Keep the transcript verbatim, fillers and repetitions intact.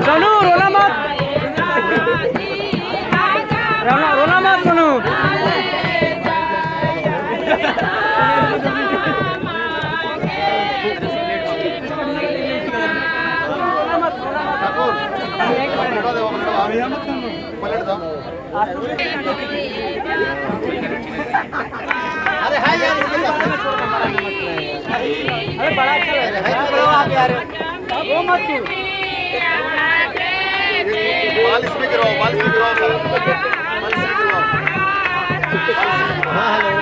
सोनू, रोला मत। रोला, रोला मत, सोनू। ठाकुर, पलट दो, पलट दो। पलट दो। अरे हाय यार, इसके पास। अरे बड़ा अच्छा लग रहा है। अरे हाय, आप यार। वो मत छू। बाल इसमें गिराओ, बाल इसमें गिराओ सारा। बाल इसमें गिराओ। हाँ, हेलो।